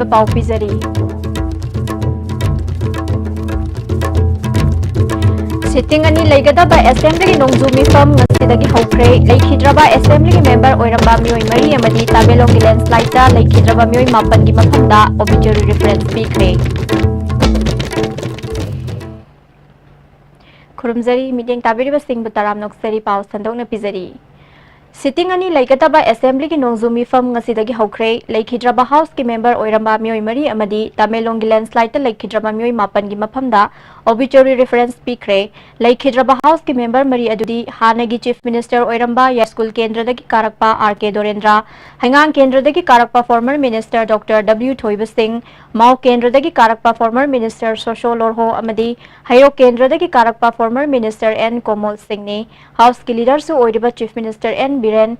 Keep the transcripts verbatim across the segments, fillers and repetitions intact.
ꯄꯥꯎ ꯄꯤꯖꯔꯤ꯫ ꯁꯤꯇꯤꯡ ꯑꯅꯤ ꯂꯩꯒꯗꯕ ꯑꯦꯁꯦꯝꯕ꯭ꯂꯤꯒꯤ ꯅꯣꯡꯖꯨ ꯃꯤꯐꯝ ꯉꯁꯤꯗꯒꯤ ꯍꯧꯈ꯭ꯔꯦ꯫ ꯂꯩꯈꯤꯗ꯭ꯔꯕ ꯑꯦꯁꯦꯝꯕ꯭ꯂꯤꯒꯤ ꯃꯦꯝꯕꯔ ꯑꯣꯏꯔꯝꯕ ꯃꯤꯑꯣꯏ ꯃꯔꯤ ꯑꯃꯗꯤ ꯇꯃꯦꯡꯂꯣꯡꯒꯤ ꯂꯦꯟꯁ꯭ꯂꯥꯏꯗꯇ ꯂꯩꯈꯤꯗ꯭ꯔꯕ ꯃꯤꯑꯣꯏ ꯃꯥꯄꯟꯒꯤ ꯃꯐꯝꯗ ꯑꯣꯕꯤꯆꯔꯤ ꯔꯤꯐꯔꯦꯟꯁ ꯄꯤꯈ꯭ꯔꯦ꯫ ꯈꯨꯔꯨꯝꯖꯔꯤ, ꯃꯤꯠꯌꯦꯡ ꯇꯥꯕꯤꯔꯤꯕꯁꯤꯡꯕꯨ ꯇꯔꯥꯝꯅ ꯑꯣꯛꯆꯔꯤ꯫ ꯄꯥꯎ ꯁꯟꯗꯣꯛꯅ ꯄꯤꯖꯔꯤ꯫ ꯁꯤꯇꯤꯡ ꯑꯅꯤ ꯂꯩꯒꯗꯕ ꯑꯦꯁꯦꯝꯕ꯭ꯂꯤꯒꯤ ꯅꯣꯡꯖꯨ ꯃꯤꯐꯝ ꯉꯁꯤꯗꯒꯤ ꯍꯧꯈ꯭ꯔꯦ꯫ ꯂꯩꯈꯤꯗ꯭ꯔꯕ ꯍꯥꯎꯁꯀꯤ ꯃꯦꯝꯕꯔ ꯑꯣꯏꯔꯝꯕ ꯃꯤꯑꯣꯏ ꯃꯔꯤ ꯑꯃꯗꯤ ꯇꯃꯦꯡꯂꯣꯡꯒꯤ ꯂꯦꯟꯁ꯭ꯂꯥꯏꯗꯇ ꯂꯩꯈꯤꯗ꯭ꯔꯕ ꯃꯤꯑꯣꯏ ꯃꯥꯄꯟꯒꯤ ꯃꯐꯝꯗ ꯑꯣꯕꯤꯆꯔꯤ ꯔꯤꯐꯔꯦꯟꯁ ꯄꯤꯈ꯭ꯔꯦ꯫ ꯂꯩꯈꯤꯗ꯭ꯔꯕ ꯍꯥꯎꯁꯀꯤ ꯃꯦꯝꯕꯔ ꯃꯔꯤ ꯑꯗꯨꯗꯤ ꯍꯥꯟꯅꯒꯤ ꯆꯤꯐ ꯃꯤꯅꯤꯁꯇꯔ ꯑꯣꯏꯔꯝꯕ ꯌꯥꯏꯁ꯭ꯀꯨꯜ ꯀꯦꯟꯗ꯭ꯔꯗꯒꯤ ꯀꯥꯔꯛꯄ ꯑꯥꯔ ꯀꯦ ꯗꯣꯔꯦꯟꯗ꯭ꯔ, ꯍꯩꯉꯥꯡ ꯀꯦꯟꯗ꯭ꯔꯗꯒꯤ ꯀꯥꯔꯛꯄ ꯐꯣꯔꯃꯔ ꯃꯤꯅꯤꯁꯇꯔ ꯗꯣꯛꯇꯔ ꯗꯕ꯭ꯂꯤꯌꯨ ꯊꯣꯏꯕ ꯁꯤꯡ, ꯃꯥꯎ ꯀꯦꯟꯗ꯭ꯔꯗꯒꯤ ꯀꯥꯔꯛꯄ ꯐꯣꯔꯃꯔ ꯃꯤꯅꯤꯁꯇꯔ ꯁꯣꯁꯣ ꯂꯣꯔꯍꯣ ꯑꯃꯗꯤ ꯍꯩꯔꯣꯛ ꯀꯦꯟꯗ꯭ꯔꯗꯒꯤ ꯀꯥꯔꯛꯄ ꯐꯣꯔꯃꯔ ꯃꯤꯅꯤꯁꯇꯔ ꯑꯦꯟ ꯀꯣꯃꯣꯜ ꯁꯤꯡꯅꯤ꯫ ꯍꯥꯎꯁꯀꯤ ꯂꯤꯗꯔꯁꯨ ꯑꯣꯏꯔꯤꯕ ꯆꯤꯐ ꯃꯤꯅꯤꯁꯇꯔ ꯑꯦꯟ ꯕꯤꯔꯦꯟ,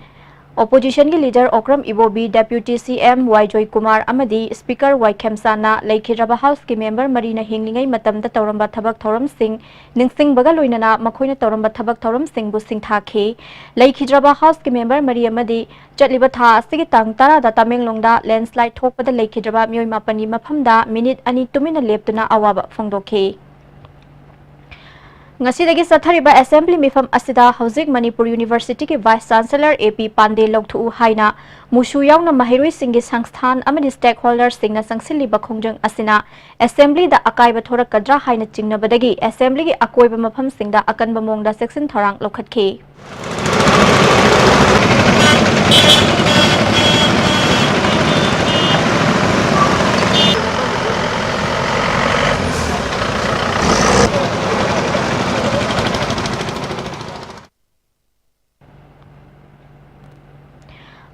ꯑꯣꯄꯣꯖꯤꯁꯟꯒꯤ leader Okram Ibobi, deputy C M ꯋꯥꯏ ꯖꯣꯏꯀꯨꯃꯥꯔ ꯑꯃꯗꯤ ꯁ꯭ꯄꯤꯀꯔ ꯋꯥꯏꯈꯦꯝꯆꯥꯟꯅ ꯂꯩꯈꯤꯗ꯭ꯔꯕ ꯍꯥꯎꯁꯀꯤ ꯃꯦꯝꯕꯔ ꯃꯔꯤꯅ ꯍꯤꯡꯂꯤꯉꯩ ꯃꯇꯝꯗ ꯇꯧꯔꯝꯕ ꯊꯕꯛ ꯊꯧꯔꯝꯁꯤꯡ ꯅꯤꯡꯁꯤꯡꯕꯒ ꯂꯣꯏꯅꯅ ꯃꯈꯣꯏꯅ ꯇꯧꯔꯝꯕ ꯊꯕꯛ ꯊꯧꯔꯝꯁꯤꯡꯕꯨ ꯁꯤꯡꯊꯥꯈꯤ꯫ ꯂꯩꯈꯤꯗ꯭ꯔꯕ ꯍꯥꯎꯁꯀꯤ ꯃꯦꯝꯕꯔ ꯃꯔꯤ ꯑꯃꯗꯤ ꯆꯠꯂꯤꯕ ꯊꯥ ꯑꯁꯤꯒꯤ ꯇꯥꯡ ꯇꯔꯥꯗ ꯇꯃꯦꯡꯂꯣꯡꯗ ꯂꯦꯟꯁ꯭ꯂꯥꯏꯗ ꯊꯣꯛꯄꯗ ꯂꯩꯈꯤꯗ꯭ꯔꯕ ꯃꯤꯑꯣꯏ ꯃꯥꯄꯟꯒꯤ ꯃꯐꯝꯗ ꯃꯤꯅꯤꯠ ꯑꯅꯤ ꯇꯨꯃꯤꯟꯅ ꯂꯦꯞꯇꯨꯅ ꯑꯋꯥꯕ ꯐꯣꯡꯗꯣꯛꯈꯤ꯫ ꯉꯁꯤꯗꯒꯤ ꯆꯠꯊꯔꯤꯕ ꯑꯦꯁꯦꯝꯕ꯭ꯂꯤ ꯃꯤꯐꯝ ꯑꯁꯤꯗ ꯍꯧꯖꯤꯛ ꯃꯅꯤꯄꯨꯔ ꯌꯨꯅꯤꯚꯔꯁꯤꯇꯤꯒꯤ ꯚꯥꯏꯁ ꯆꯥꯟꯁꯦꯂꯔ ꯑꯦ ꯄꯤ ꯄꯥꯟꯗꯦ ꯂꯧꯊꯣꯛꯎ ꯍꯥꯏꯅ ꯃꯨꯁꯨ ꯌꯥꯎꯅ ꯃꯍꯩꯔꯣꯏꯁꯤꯡꯒꯤ ꯁꯪꯁꯊꯥꯟ ꯑꯃꯗꯤ ꯁ꯭ꯇꯦꯛ ꯍꯣꯜꯗꯔꯁꯤꯡꯅ ꯆꯪꯁꯤꯜꯂꯤꯕ ꯈꯣꯡꯖꯪ ꯑꯁꯤꯅ ꯑꯦꯁꯦꯝꯕ꯭ꯂꯤꯗ ꯑꯀꯥꯏꯕ ꯊꯣꯔꯛꯀꯗ꯭ꯔꯥ ꯍꯥꯏꯅ ꯆꯤꯡꯅꯕꯗꯒꯤ ꯑꯦꯁꯦꯝꯕ꯭ꯂꯤꯒꯤ ꯑꯀꯣꯏꯕ ꯃꯐꯝꯁꯤꯡꯗ ꯑꯀꯟꯕ ꯃꯑꯣꯡꯗ ꯆꯦꯛꯁꯤꯟ ꯊꯧꯔꯥꯡ ꯂꯧꯈꯠꯈꯤ꯫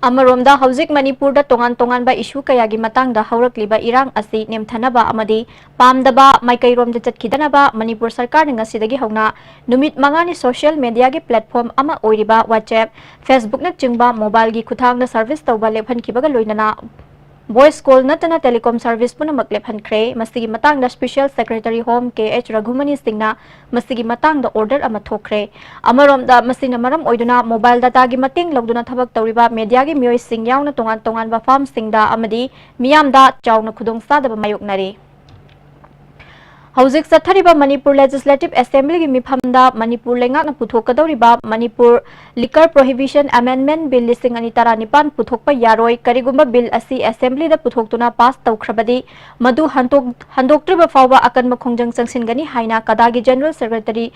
ꯑꯃꯔꯣꯝꯗ, ꯍꯧꯖꯤꯛ ꯃꯅꯤꯄꯨꯔꯗ ꯇꯣꯉꯥꯟ ꯇꯣꯉꯥꯟꯕ ꯏꯁꯨ ꯀꯌꯥꯒꯤ ꯃꯇꯥꯡꯗ ꯍꯧꯔꯛꯂꯤꯕ ꯏꯔꯥꯡ ꯑꯁꯤ ꯅꯦꯝꯊꯅꯕ ꯑꯃꯗꯤ ꯄꯥꯝꯗꯕ ꯃꯥꯏꯀꯩꯔꯣꯝꯗ ꯆꯠꯈꯤꯗꯅꯕ ꯃꯅꯤꯄꯨꯔ ꯁꯔꯀꯥꯔꯅ ꯉꯁꯤꯗꯒꯤ ꯍꯧꯅ ꯅꯨꯃꯤꯠ ꯃꯉꯥꯅꯤ ꯁꯣꯁꯤꯌꯦꯜ ꯃꯦꯗꯤꯌꯥꯒꯤ ꯄ꯭ꯂꯦꯠꯐꯣꯔꯝ ꯑꯃ ꯑꯣꯏꯔꯤꯕ WhatsApp, Facebook ꯅꯆꯤꯡꯕ ꯃꯣꯕꯥꯏꯜꯒꯤ ꯈꯨꯠꯊꯥꯡꯗ ꯁꯔꯚꯤꯁ ꯇꯧꯕ ꯂꯦꯞꯍꯟꯈꯤꯕꯒ ꯂꯣꯏꯅꯅ voice call ꯅꯠꯇꯅ telecom service ꯄꯨꯝꯅꯃꯛ ꯂꯦꯞꯍꯟꯈ꯭ꯔꯦ꯫ ꯃꯁꯤꯒꯤ ꯃꯇꯥꯡꯗ Special Secretary Home K H Raghumani ꯁꯤꯡꯅ ꯃꯁꯤꯒꯤ ꯃꯇꯥꯡꯗ order ꯑꯃ ꯊꯣꯛꯈ꯭ꯔꯦ꯫ ꯑꯃꯔꯣꯝꯗ, ꯃꯁꯤꯅ ꯃꯔꯝ ꯑꯣꯏꯗꯨꯅ mobile data ꯒꯤ ꯃꯇꯦꯡ ꯂꯧꯗꯨꯅ ꯊꯕꯛ ꯇꯧꯔꯤꯕ media ꯒꯤ ꯃꯤꯑꯣꯏꯁꯤꯡ ꯌꯥꯎꯅ ꯇꯣꯉꯥꯟ ꯇꯣꯉꯥꯟꯕ firm ꯁꯤꯡꯗ ꯑꯃꯗꯤ ꯃꯤꯌꯥꯝꯗ ꯆꯥꯎꯅ ꯈꯨꯗꯣꯡꯆꯥꯗꯕ ꯃꯥꯌꯣꯛꯅꯔꯤ꯫ ꯍꯧꯖꯤꯛ ꯆꯠꯊꯔꯤꯕ ꯃꯅꯤꯄꯨꯔ Legislative Assembly ꯒꯤ ꯃꯤꯐꯝꯗ ꯃꯅꯤꯄꯨꯔ ꯂꯩꯉꯥꯛꯅ ꯄꯨꯊꯣꯛꯀꯗꯧꯔꯤꯕ Manipur Liquor Prohibition Amendment Bill ꯂꯤꯁꯤꯡ ꯑꯅꯤ ꯇꯔꯥꯅꯤꯄꯥꯟ ꯄꯨꯊꯣꯛꯄ ꯌꯥꯔꯣꯏ꯫ ꯀꯔꯤꯒꯨꯝꯕ bill ꯑꯁꯤ assembly ꯗ ꯄꯨꯊꯣꯛꯇꯨꯅ pass ꯇꯧꯈ꯭ꯔꯕꯗꯤ, ꯃꯗꯨ ꯍꯟꯗꯣꯛ-, ꯍꯟꯗꯣꯛꯇ꯭ꯔꯤꯕ ꯐꯥꯎꯕ ꯑꯀꯟꯕ ꯈꯣꯡꯖꯪ ꯆꯪꯁꯤꯟꯒꯅꯤ ꯍꯥꯏꯅ ꯀꯗꯥꯒꯤ General Secretary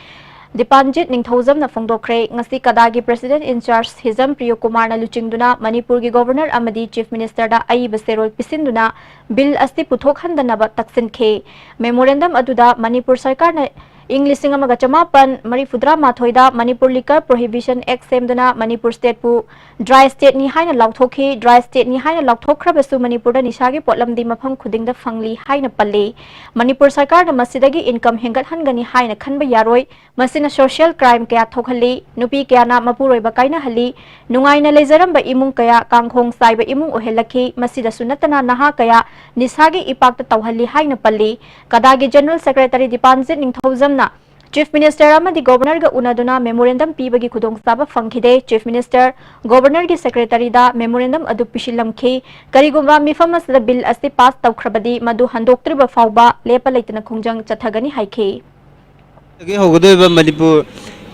ꯗꯤꯄꯥꯟꯖꯤꯠ ꯅꯤꯡꯊꯧꯖꯝꯅ ꯐꯣꯡꯗꯣꯛꯈ꯭ꯔꯦ꯫ ꯉꯁꯤ ꯀꯗꯥꯒꯤ President in charge ꯍꯤꯖꯝ ꯄ꯭ꯔꯤꯌꯣ ꯀꯨꯃꯥꯔꯅ ꯂꯨꯆꯤꯡꯗꯨꯅ ꯃꯅꯤꯄꯨꯔꯒꯤ Governor ꯑꯃꯗꯤ Chief Minister ꯗ ꯑꯏꯕ ꯆꯦꯔꯣꯜ ꯄꯤꯁꯤꯟꯗꯨꯅ bill ꯑꯁꯤ ꯄꯨꯊꯣꯛꯍꯟꯗꯅꯕ ꯇꯛꯁꯤꯟꯈꯤ꯫ Memorandum ꯑꯗꯨꯗ ꯃꯅꯤꯄꯨꯔ ꯁꯔꯀꯥꯔꯅ ꯏꯪ ꯂꯤꯁꯤꯡ ꯑꯃꯒ ꯆꯃꯥꯄꯟ ꯃꯔꯤꯐꯨꯇꯔꯥ ꯃꯥꯊꯣꯏꯗ ꯃꯅꯤꯄꯨꯔ Liquor Prohibition Act ꯁꯦꯝꯗꯨꯅ ꯃꯅꯤꯄꯨꯔ state ꯄꯨ dry state ꯅꯤ ꯍꯥꯏꯅ ꯂꯥꯎꯊꯣꯛꯈꯤ꯫ Dry state ꯅꯤ ꯍꯥꯏꯅ ꯂꯥꯎꯊꯣꯛꯈ꯭ꯔꯕꯁꯨ ꯃꯅꯤꯄꯨꯔꯗ ꯅꯤꯁꯥꯒꯤ ꯄꯣꯠꯂꯝꯗꯤ ꯃꯐꯝ ꯈꯨꯗꯤꯡꯗ ꯐꯪꯂꯤ ꯍꯥꯏꯅ ꯄꯜꯂꯤ꯫ ꯃꯅꯤꯄꯨꯔ ꯁꯔꯀꯥꯔꯅ ꯃꯁꯤꯗꯒꯤ income ꯍꯦꯟꯒꯠꯍꯟꯒꯅꯤ ꯍꯥꯏꯅ ꯈꯟꯕ ꯌꯥꯔꯣꯏ꯫ ꯃꯁꯤꯅ social crime ꯀꯌꯥ ꯊꯣꯛꯍꯜꯂꯤ꯫ ꯅꯨꯄꯤ ꯀꯌꯥꯅ ꯃꯄꯨꯔꯣꯏꯕ ꯀꯥꯏꯅꯍꯜꯂꯤ꯫ ꯅꯨꯡꯉꯥꯏꯅ ꯂꯩꯖꯔꯝꯕ ꯏꯃꯨꯡ ꯀꯌꯥ ꯀꯥꯡꯈꯣꯡ ꯆꯥꯏꯕ ꯏꯃꯨꯡ ꯑꯣꯏꯍꯜꯂꯛꯈꯤ꯫ ꯃꯁꯤꯗꯁꯨ ꯅꯠꯇꯅ ꯅꯍꯥ ꯀꯌꯥ ꯅꯤꯁꯥꯒꯤ ꯏꯄꯥꯛꯇ ꯇꯧꯍꯜꯂꯤ ꯍꯥꯏꯅ ꯄꯜꯂꯤ꯫ ꯀꯗꯥꯒꯤ General Secretary ꯗꯤꯄꯥꯟꯖꯤꯠ ꯅꯤꯡꯊꯧꯖꯝꯅ Chief Minister ꯑꯃꯗꯤ Governor ꯒ ꯎꯅꯗꯨꯅ memorandum ꯄꯤꯕꯒꯤ ꯈꯨꯗꯣꯡꯆꯥꯕ ꯐꯪꯈꯤꯗꯦ꯫ Chief Minister, Governor ꯒꯤ Secretary ꯗ memorandum ꯑꯗꯨ ꯄꯤꯁꯤꯜꯂꯝꯈꯤ꯫ ꯀꯔꯤꯒꯨꯝꯕ ꯃꯤꯐꯝ ꯑꯁꯤꯗ bill ꯑꯁꯤ pass ꯇꯧꯈ꯭ꯔꯕꯗꯤ, ꯃꯗꯨ ꯍꯟꯗꯣꯛꯇ꯭ꯔꯤꯕ ꯐꯥꯎꯕ ꯂꯦꯞꯄ ꯂꯩꯇꯅ ꯈꯣꯡꯖꯪ ꯆꯠꯊꯒꯅꯤ ꯍꯥꯏꯈꯤ꯫ ꯗꯒꯤ ꯍꯧꯒꯗꯧꯔꯤꯕ ꯃꯅꯤꯄꯨꯔ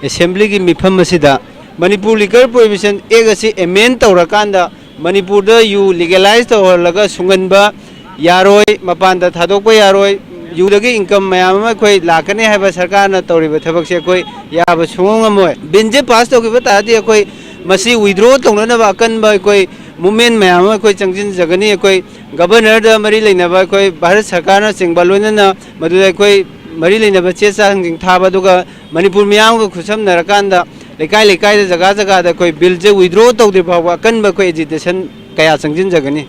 Assembly ꯒꯤ ꯃꯤꯐꯝ ꯑꯁꯤꯗ ꯃꯅꯤꯄꯨꯔ Liquor Prohibition Act ꯑꯁꯤ amend ꯇꯧꯔꯀꯥꯟꯗ ꯃꯅꯤꯄꯨꯔꯗ ꯌꯨ legalize ꯇꯧꯍꯜꯂꯒ ꯁꯨꯡꯍꯟꯕ ꯌꯥꯔꯣꯏ, ꯃꯄꯥꯟꯗ ꯊꯥꯗꯣꯛꯄ ꯌꯥꯔꯣꯏ, ꯌꯨꯗꯒꯤ income ꯃꯌꯥꯝ ꯑꯃ ꯑꯩꯈꯣꯏ ꯂꯥꯛꯀꯅꯤ ꯍꯥꯏꯕ ꯁꯔꯀꯥꯔꯅ ꯇꯧꯔꯤꯕ ꯊꯕꯛꯁꯦ ꯑꯩꯈꯣꯏ ꯌꯥꯕ ꯁꯨꯡꯉꯝ ꯉꯝꯃꯣꯏ꯫ Bill ꯁꯦ pass ꯇꯧꯈꯤꯕ ꯇꯥꯔꯗꯤ ꯑꯩꯈꯣꯏ ꯃꯁꯤ withdraw ꯇꯧꯅꯅꯕ ꯑꯀꯟꯕ ꯑꯩꯈꯣꯏ movement ꯃꯌꯥꯝ ꯑꯃ ꯑꯩꯈꯣꯏ ꯆꯪꯁꯤꯟꯖꯒꯅꯤ꯫ ꯑꯩꯈꯣꯏ Governor ꯗ ꯃꯔꯤ ꯂꯩꯅꯕ ꯑꯩꯈꯣꯏ ꯚꯥꯔꯠ ꯁꯔꯀꯥꯔꯅꯆꯤꯡꯕ ꯂꯣꯏꯅꯅ ꯃꯗꯨꯗ ꯑꯩꯈꯣꯏ ꯃꯔꯤ ꯂꯩꯅꯕ ꯆꯦ ꯆꯥꯡꯁꯤꯡ ꯊꯥꯕ, ꯑꯗꯨꯒ ꯃꯅꯤꯄꯨꯔ ꯃꯤꯌꯥꯝꯒ ꯈꯨꯠꯁꯝꯅꯔꯀꯥꯟꯗ ꯂꯩꯀꯥꯏ ꯂꯩꯀꯥꯏꯗ, ꯖꯒꯥ ꯖꯒꯥꯗ ꯑꯩꯈꯣꯏ bill ꯁꯦ withdraw ꯇꯧꯗ꯭ꯔꯤ ꯐꯥꯎꯕ ꯑꯀꯟꯕ ꯑꯩꯈꯣꯏ agitation ꯀꯌꯥ ꯆꯪꯁꯤꯟꯖꯒꯅꯤ꯫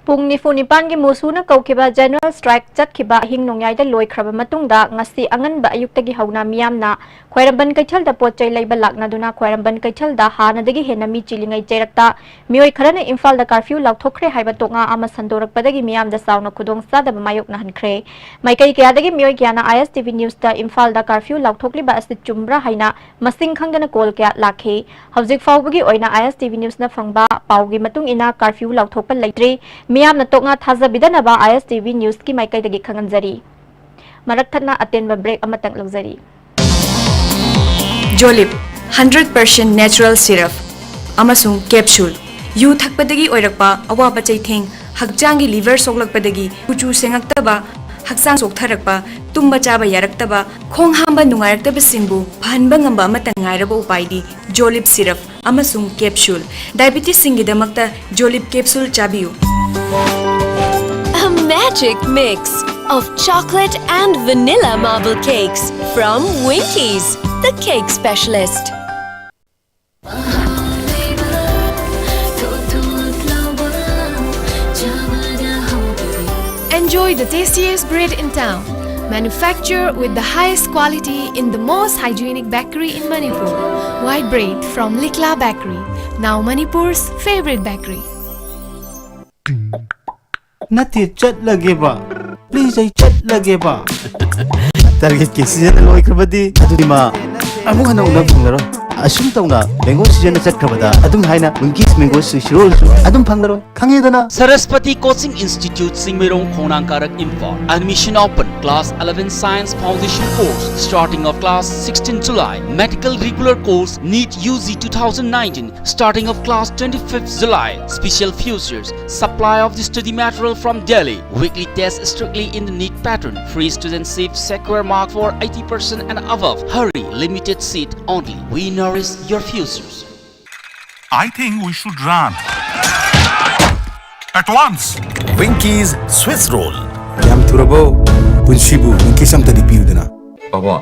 ꯄꯨꯡ ꯅꯤꯐꯨ ꯅꯤꯄꯥꯟꯒꯤ ꯃꯨꯁꯨꯅ ꯀꯧꯈꯤꯕ ꯖꯦꯅꯔꯦꯜ ꯁ꯭ꯇ꯭ꯔꯥꯏꯛ ꯆꯠꯈꯤꯕ ꯑꯍꯤꯡ ꯅꯣꯡꯌꯥꯏꯗ ꯂꯣꯏꯈ꯭ꯔꯕ ꯃꯇꯨꯡꯗ, ꯉꯁꯤ ꯑꯉꯟꯕ ꯑꯌꯨꯛꯇꯒꯤ ꯍꯧꯅ ꯃꯤꯌꯥꯝꯅ ꯈ꯭ꯋꯥꯏꯔꯝꯕꯟ ꯀꯩꯊꯦꯜꯗ ꯄꯣꯠ ꯆꯩ ꯂꯩꯕ ꯂꯥꯛꯅꯗꯨꯅ, ꯈ꯭ꯋꯥꯏꯔꯝꯕꯟ ꯀꯩꯊꯦꯜꯗ ꯍꯥꯟꯅꯗꯒꯤ ꯍꯦꯟꯅ ꯃꯤ ꯆꯤꯜꯂꯤꯉꯩ ꯆꯩꯔꯛꯇ ꯃꯤꯑꯣꯏ ꯈꯔꯅ ꯏꯝꯐꯥꯜꯗ ꯀꯥꯔꯐ꯭ꯌꯨ ꯂꯥꯎꯊꯣꯛꯈ꯭ꯔꯦ ꯍꯥꯏꯕ ꯇꯣꯛꯉꯥ ꯑꯃ ꯁꯟꯗꯣꯔꯛꯄꯗꯒꯤ ꯃꯤꯌꯥꯝꯗ ꯆꯥꯎꯅ ꯈꯨꯗꯣꯡꯆꯥꯗꯕ ꯃꯥꯌꯣꯛꯅꯍꯟꯈ꯭ꯔꯦ꯫ ꯃꯥꯏꯀꯩ ꯀꯌꯥꯗꯒꯤ ꯃꯤꯑꯣꯏ ꯀꯌꯥꯅ ꯑꯥꯏ ꯑꯦꯁ ꯇꯤ ꯚꯤ ꯅ꯭ꯌꯨꯁꯇ ꯏꯝꯐꯥꯜꯗ ꯀꯥꯔꯐ꯭ꯌꯨ ꯂꯥꯎꯊꯣꯛꯂꯤꯕ ꯑꯁꯤ ꯆꯨꯝꯕ꯭ꯔꯥ ꯍꯥꯏꯅ ꯃꯁꯤꯡ ꯈꯪꯗꯅ ꯀꯣꯜ ꯀꯌꯥ ꯂꯥꯛꯈꯤ꯫ ꯍꯧꯖꯤꯛ ꯐꯥꯎꯕꯒꯤ ꯑꯣꯏꯅ ꯑꯥꯏ ꯑꯦꯁ ꯇꯤ ꯚꯤ ꯅ꯭ꯌꯨꯁꯅ ꯐꯪꯕ ꯄꯥꯎꯒꯤ ꯃꯇꯨꯡ ꯏꯟꯅ, ꯀꯥꯔꯐ꯭ꯌꯨ ꯂꯥꯎꯊꯣꯛꯄ ꯂꯩꯇ꯭ꯔꯤ꯫ ꯃꯤꯌꯥꯝꯅ ꯇꯣꯛꯉꯥ ꯊꯥꯖꯕꯤꯗꯅꯕ ꯑꯥꯏ ꯑꯦꯁ ꯇꯤ ꯚꯤ ꯅ꯭ꯌꯨꯁꯀꯤ ꯃꯥꯏꯀꯩꯗꯒꯤ ꯈꯪꯍꯟꯖꯔꯤ꯫ ꯃꯔꯛ ꯊꯠꯅ ꯑꯇꯦꯟꯕ ꯕ꯭ꯔꯦꯛ ꯑꯃꯇꯪ ꯂꯧꯖꯔꯤ꯫ Jolib, hundred percent natural syrup ꯑꯃꯁꯨꯡ capsule꯫ ꯌꯨ ꯊꯛꯄꯗꯒꯤ ꯑꯣꯏꯔꯛꯄ ꯑꯋꯥꯕ ꯆꯩꯊꯦꯡ, ꯍꯛꯆꯥꯡꯒꯤ ꯂꯤꯚꯔ ꯁꯣꯛꯂꯛꯄꯗꯒꯤ ꯀꯨꯆꯨ ꯁꯦꯡꯉꯛꯇꯕ, ꯍꯛꯆꯥꯡ ꯆꯣꯛꯊꯔꯛꯄ, ꯇꯨꯝꯕ ꯆꯥꯕ ꯌꯥꯔꯛꯇꯕ, ꯈꯣꯡ ꯍꯥꯝꯕ ꯅꯨꯡꯉꯥꯏꯔꯛꯇꯕꯁꯤꯡꯕꯨ ꯐꯍꯟꯕ ꯉꯝꯕ ꯑꯃꯠꯇ ꯉꯥꯏꯔꯕ ꯎꯄꯥꯏꯗꯤ Jolib syrup ꯑꯃꯁꯨꯡ capsule꯫ ꯗꯥꯏꯕꯤꯇꯤꯁꯁꯤꯡꯒꯤꯗꯃꯛꯇ Jolib capsule ꯆꯥꯕꯤꯌꯨ꯫ A magic mix of chocolate and vanilla marble cakes from Winkies, the cake specialist. Enjoy the tastiest bread in town. Manufacture with the highest quality in the most hygienic bakery in Manipur. White bread from Likla Bakery, now Manipur's favorite bakery. ꯅꯠꯇꯦ, ꯆꯠꯂꯒꯦꯕ꯫ Please, ꯑꯩ ꯆꯠꯂꯒꯦꯕ꯫ Target ꯀꯤ season ꯂꯣꯏꯈ꯭ꯔꯕꯗꯤ ꯑꯗꯨꯗꯤ ꯃꯥ ꯑꯃꯨꯛ ꯍꯟꯅ ꯎꯅꯕ ꯐꯪꯂꯔꯣꯏ꯫ ꯑꯁꯨꯝ ꯇꯧꯅ mango season ꯅ ꯆꯠꯈ꯭ꯔꯕꯗ ꯑꯗꯨꯝ ꯍꯥꯏꯅ Winkies mango swiss roll ꯁꯨ ꯑꯗꯨꯝ ꯐꯪꯂꯔꯣꯏ꯫ ꯈꯪꯉꯦꯗꯅ? Saraswati Coaching Institute, Singmeirong, Khongnang Karak, Imphal. Admission open. Class eleven Science Foundation course, starting of class sixteen July. Medical regular course, NEET U G two thousand nineteen, starting of class twenty-fifth July. Special futures, supply of the study material from Delhi. Weekly test strictly in the NEET pattern. Free student seat, secure mark for eighty percent and above. Hurry, limited seat only. We nourish your futures. I think we should run. At once. Winkies Swiss Roll. ꯌꯥꯝ ꯊꯨꯔꯕꯣ? ꯄꯨꯟꯁꯤꯕꯨ Winkies ꯑꯝꯇꯗꯤ ꯄꯤꯌꯨꯗꯅ꯫ ꯄꯥꯕꯣ,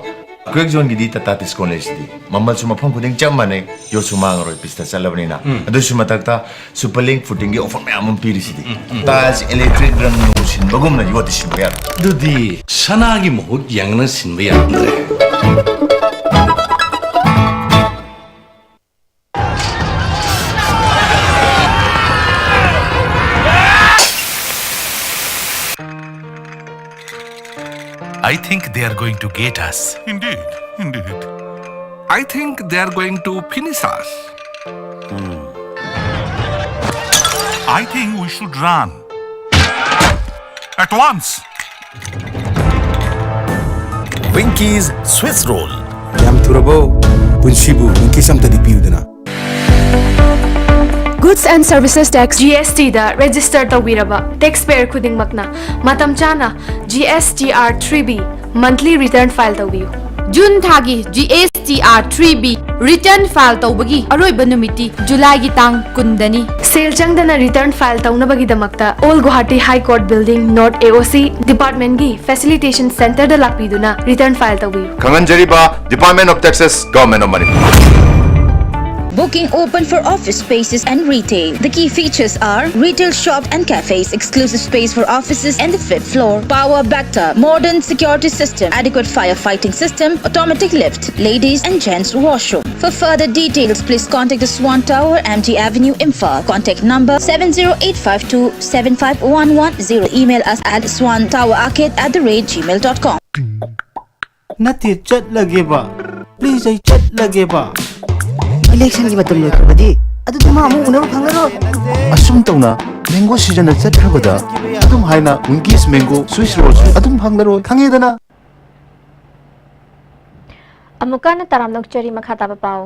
Quakezoneꯒꯤꯗꯤ Tata Tiscon ꯂꯩꯁꯤꯗꯤ꯫ ꯃꯃꯜꯁꯨ ꯃꯐꯝ ꯈꯨꯗꯤꯡ ꯆꯞ ꯃꯥꯟꯅꯩ, ꯌꯣꯠꯁꯨ ꯃꯥꯡꯉꯔꯣꯏ, ꯄꯤꯁꯇ ꯆꯠꯂꯕꯅꯤꯅ꯫ ꯑꯗꯨꯁꯨ ꯃꯊꯛꯇ Superlink Footingꯒꯤ offer ꯃꯌꯥꯝ ꯑꯃ ꯄꯤꯔꯤꯁꯤꯗꯤ꯫ Tiles, electric, ꯔꯪ ꯅꯨꯡ ꯁꯤꯟꯕꯒꯨꯝꯅ ꯌꯣꯠꯇꯤ ꯁꯤꯟꯕ ꯌꯥꯔꯣꯏ꯫ ꯑꯗꯨꯗꯤ ꯁꯅꯥꯒꯤ ꯃꯍꯨꯠ ꯌꯦꯡꯅ ꯁꯤꯟꯕ ꯌꯥꯔꯝꯗ꯭ꯔꯦ꯫ I think they are going to get us. Indeed, indeed. I think they are going to finish us. I think we should run. At once. Winky's Swiss Roll. ꯌꯥꯝ ꯊꯨꯔꯕꯣ? ꯄꯨꯟꯁꯤꯕꯨ ꯋꯤꯡꯀꯤꯁ ꯑꯝꯇꯗꯤ ꯄꯤꯌꯨꯗꯅ꯫ Goods and Services Tax, G S T the register ꯇꯧꯕꯤꯔꯕ taxpayer ꯈꯨꯗꯤꯡꯃꯛꯅ ꯃꯇꯝ ꯆꯥꯅ G S T R three B monthly return file ꯇꯧꯕꯤꯌꯨ꯫ June ꯊꯥꯒꯤ G S T R three B return file ꯇꯧꯕꯒꯤ ꯑꯔꯣꯏꯕ ꯅꯨꯃꯤꯠꯇꯤ ꯖꯨꯂꯥꯏꯒꯤ ꯇꯥꯡ ꯀꯨꯟꯗꯅꯤ꯫ ꯁꯦꯜ ꯆꯪꯗꯅ return file ꯇꯧꯅꯕꯒꯤꯗꯃꯛꯇ Old Guwahati High Court Building, North A O C departmentꯀꯤ facilitation centreꯗ ꯂꯥꯛꯄꯤꯗꯨꯅ return file ꯇꯧꯕꯤꯌꯨ꯫ ꯈꯪꯍꯟꯖꯔꯤꯕ Department of Taxes, Government of Manipur꯫ Booking open for office spaces and retail. The key features are retail shop and cafes, exclusive space for offices and the fifth floor, power backup, modern security system, adequate firefighting system, automatic lift, ladies and gents washroom. For further details, please contact the Swan Tower, M G Avenue, Imphal. Contact number seven zero eight five two seven five one one zero. Email us at swantowerarcade at the rate gmail dot com. ꯅꯠꯇꯦ, ꯆꯠꯂꯒꯦꯕ꯫ Please, ꯑꯩ ꯆꯠꯂꯒꯦꯕ꯫ ꯏꯂꯦꯛꯁꯟꯒꯤ ꯃꯇꯝ ꯂꯣꯏꯈ꯭ꯔꯕꯗꯤ ꯑꯗꯨꯗꯤ ꯃꯥ ꯑꯃꯨꯛ ꯎꯅꯕ ꯐꯪꯉꯔꯣꯏ꯫ ꯑꯁꯨꯝ ꯇꯧꯅ ꯃꯦꯡꯒꯣ ꯁꯤꯖꯟꯅ ꯆꯠꯈ꯭ꯔꯕꯗ ꯑꯗꯨꯝ ꯍꯥꯏꯅ ꯋꯤꯡꯀꯤꯁ ꯃꯦꯡꯒꯣ ꯁ꯭ꯋꯤꯁ ꯔꯣꯜꯁꯨ ꯑꯗꯨꯝ ꯐꯪꯂꯔꯣꯏ, ꯈꯪꯉꯦꯗꯅ? ꯑꯃꯨꯛꯀ ꯍꯟꯅ ꯇꯔꯥꯝꯅ ꯑꯣꯛꯆꯔꯤ꯫ ꯃꯈꯥ ꯇꯥꯕ ꯄꯥꯎ꯫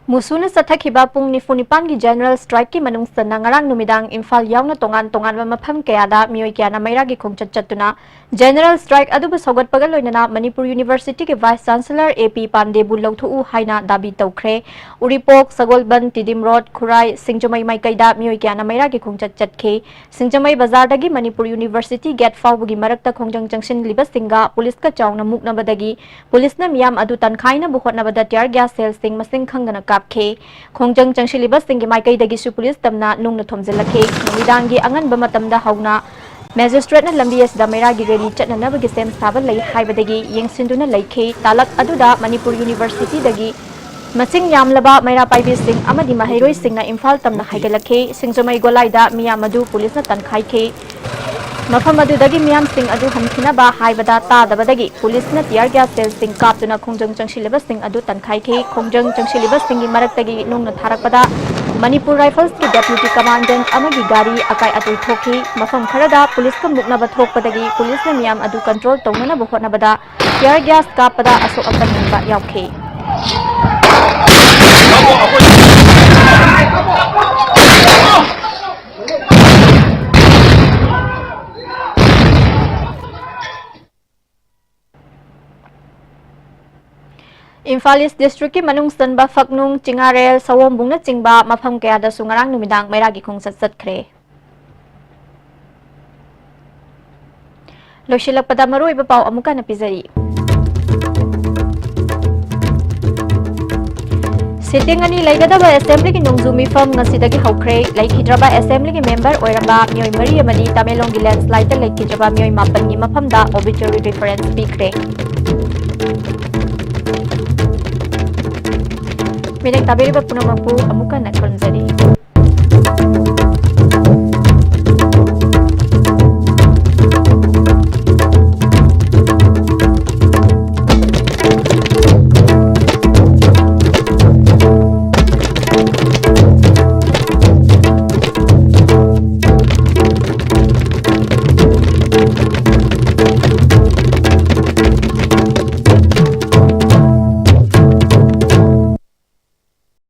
ꯃꯨꯁꯨꯅ ꯆꯠꯊꯈꯤꯕ ꯄꯨꯡ ꯅꯤꯐꯨ ꯅꯤꯄꯥꯟꯒꯤ General Strikeꯀꯤ ꯃꯅꯨꯡ ꯆꯟꯅ ꯉꯔꯥꯡ ꯅꯨꯃꯤꯗꯥꯡ ꯏꯝꯐꯥꯜ ꯌꯥꯎꯅ ꯇꯣꯉꯥꯟ ꯇꯣꯉꯥꯟꯕ ꯃꯐꯝ ꯀꯌꯥꯗ ꯃꯤꯑꯣꯏ ꯀꯌꯥꯅ ꯃꯩꯔꯥꯒꯤ ꯈꯣꯡꯆꯠ ꯆꯠꯇꯨꯅ General Strike ꯑꯗꯨꯕꯨ ꯁꯧꯒꯠꯄꯒ ꯂꯣꯏꯅꯅ Manipur Universityꯒꯤ Vice Chancellor A P ꯄꯥꯟꯗꯦꯕꯨ ꯂꯧꯊꯣꯛꯎ ꯍꯥꯏꯅ ꯗꯥꯕꯤ ꯇꯧꯈ꯭ꯔꯦ꯫ ꯎꯔꯤꯄꯣꯛ, ꯁꯒꯣꯜꯕꯟ, ꯇꯤꯗꯤꯝ ꯔꯣꯗ, ꯈꯨꯔꯥꯏ, ꯁꯤꯡꯖꯃꯩ ꯃꯥꯏꯀꯩꯗ ꯃꯤꯑꯣꯏ ꯀꯌꯥꯅ ꯃꯩꯔꯥꯒꯤ ꯈꯣꯡꯆꯠ ꯆꯠꯈꯤ꯫ ꯁꯤꯡꯖꯃꯩ ꯕꯖꯥꯔꯗꯒꯤ ꯃꯅꯤꯄꯨꯔ University gate ꯐꯥꯎꯕꯒꯤ ꯃꯔꯛꯇ ꯈꯣꯡꯖꯪ ꯆꯪꯁꯤꯜꯂꯤꯕꯁꯤꯡꯒ ꯄꯨꯂꯤꯁꯀ ꯆꯥꯎꯅ ꯃꯨꯛꯅꯕꯗꯒꯤ ꯄꯨꯂꯤꯁꯅ ꯃꯤꯌꯥꯝ ꯑꯗꯨ ꯇꯟꯈꯥꯏꯅꯕ ꯍꯣꯠꯅꯕꯗ tear gas shellꯁꯤꯡ ꯃꯁꯤꯡ ꯈꯪꯗꯅ ꯀꯥꯞꯈꯤ꯫ ꯈꯣꯡꯖꯪ ꯆꯪꯁꯤꯜꯂꯤꯕꯁꯤꯡꯒꯤ ꯃꯥꯏꯀꯩꯗꯒꯤꯁꯨ ꯄꯨꯂꯤꯁ ꯇꯝꯅ ꯅꯨꯡꯅ ꯊꯣꯝꯖꯤꯜꯂꯛꯈꯤ꯫ ꯅꯨꯃꯤꯗꯥꯡꯒꯤ ꯑꯉꯟꯕ ꯃꯇꯝꯗ ꯍꯧꯅ Magistrateꯅ ꯂꯝꯕꯤ ꯑꯁꯤꯗ ꯃꯩꯔꯥꯒꯤ rally ꯆꯠꯅꯅꯕꯒꯤ ꯁꯦꯝ ꯁꯥꯕ ꯂꯩ ꯍꯥꯏꯕꯗꯒꯤ ꯌꯦꯡꯁꯤꯟꯗꯨꯅ ꯂꯩꯈꯤ꯫ ꯇꯥꯂꯛ ꯑꯗꯨꯗ ꯃꯅꯤꯄꯨꯔ Universityꯗꯒꯤ ꯃꯁꯤꯡ ꯌꯥꯝꯂꯕ ꯃꯩꯔꯥ ꯄꯥꯏꯕꯤꯁꯤꯡ ꯑꯃꯗꯤ ꯃꯍꯩꯔꯣꯏꯁꯤꯡꯅ ꯏꯝꯐꯥꯜ ꯇꯝꯅ ꯍꯥꯏꯒꯠꯂꯛꯈꯤ꯫ ꯁꯤꯡꯖꯃꯩ ꯒꯣꯂꯥꯏꯗ ꯃꯤꯌꯥꯝ ꯑꯗꯨ ꯄꯨꯂꯤꯁꯅ ꯇꯟꯈꯥꯏꯈꯤ꯫ ꯃꯐꯝ ꯑꯗꯨꯗꯒꯤ ꯃꯤꯌꯥꯝꯁꯤꯡ ꯑꯗꯨ ꯍꯟꯈꯤꯅꯕ ꯍꯥꯏꯕꯗ ꯇꯥꯗꯕꯗꯒꯤ ꯄꯨꯂꯤꯁꯅ tear gas shellꯁꯤꯡ ꯀꯥꯞꯇꯨꯅ ꯈꯣꯡꯖꯪ ꯆꯪꯁꯤꯜꯂꯤꯕꯁꯤꯡ ꯑꯗꯨ ꯇꯟꯈꯥꯏꯈꯤ꯫ ꯈꯣꯡꯖꯪ ꯆꯪꯁꯤꯜꯂꯤꯕꯁꯤꯡꯒꯤ ꯃꯔꯛꯇꯒꯤ ꯅꯨꯡꯅ ꯊꯥꯔꯛꯄꯗ ꯃꯅꯤꯄꯨꯔ Riflesꯀꯤ Deputy Commandant ꯑꯃꯒꯤ ꯒꯥꯔꯤ ꯑꯀꯥꯏ ꯑꯇꯣꯏ ꯊꯣꯛꯈꯤ꯫ ꯃꯐꯝ ꯈꯔꯗ ꯄꯨꯂꯤꯁꯀ ꯃꯨꯛꯅꯕ ꯊꯣꯛꯄꯗꯒꯤ ꯄꯨꯂꯤꯁꯅ ꯃꯤꯌꯥꯝ ꯑꯗꯨ control ꯇꯧꯅꯅꯕ ꯍꯣꯠꯅꯕꯗ tear gas ꯀꯥꯞꯄꯗ ꯑꯁꯣꯛ ꯑꯄꯟ ꯅꯪꯕ ꯌꯥꯎꯈꯤ꯫ ꯏꯝꯐꯥꯜ East Districtꯀꯤ ꯃꯅꯨꯡ ꯆꯟꯕ ꯐꯛꯅꯨꯡ, ꯆꯤꯉꯥꯔꯦꯜ, ꯁꯑꯣꯝꯕꯨꯡꯅꯆꯤꯡꯕ ꯃꯐꯝ ꯀꯌꯥꯗꯁꯨ ꯉꯔꯥꯡ ꯅꯨꯃꯤꯗꯥꯡ ꯃꯩꯔꯥꯒꯤ ꯈꯣꯡꯆꯠ ꯆꯠꯈ꯭ꯔꯦ꯫ ꯂꯣꯏꯁꯤꯜꯂꯛꯄꯗ ꯃꯔꯨꯑꯣꯏꯕ ꯄꯥꯎ ꯑꯃꯨꯛꯀ ꯍꯟꯅ ꯄꯤꯖꯔꯤ꯫ Sitting ꯑꯅꯤ ꯂꯩꯒꯗꯕ Assemblyꯒꯤ ꯅꯣꯡꯖꯨ ꯃꯤꯐꯝ ꯉꯁꯤꯗꯒꯤ ꯍꯧꯈ꯭ꯔꯦ꯫ ꯂꯩꯈꯤꯗ꯭ꯔꯕ Assemblyꯒꯤ member ꯑꯣꯏꯔꯝꯕ ꯃꯤꯑꯣꯏ ꯃꯔꯤ ꯑꯃꯗꯤ ꯇꯃꯦꯡꯂꯣꯡꯒꯤ landslideꯇ ꯂꯩꯈꯤꯗ꯭ꯔꯕ ꯃꯤꯑꯣꯏ ꯃꯥꯄꯟꯒꯤ ꯃꯐꯝꯗ obituary reference ꯄꯤꯈ꯭ꯔꯦ꯫ ꯃꯤꯔꯦꯡ ꯇꯥꯕꯤꯔꯤꯕ ꯄꯨꯝꯅꯃꯛꯄꯨ ꯑꯃꯨꯛ ꯍꯟꯅ ꯈꯨꯔꯨꯝꯖꯔꯤ꯫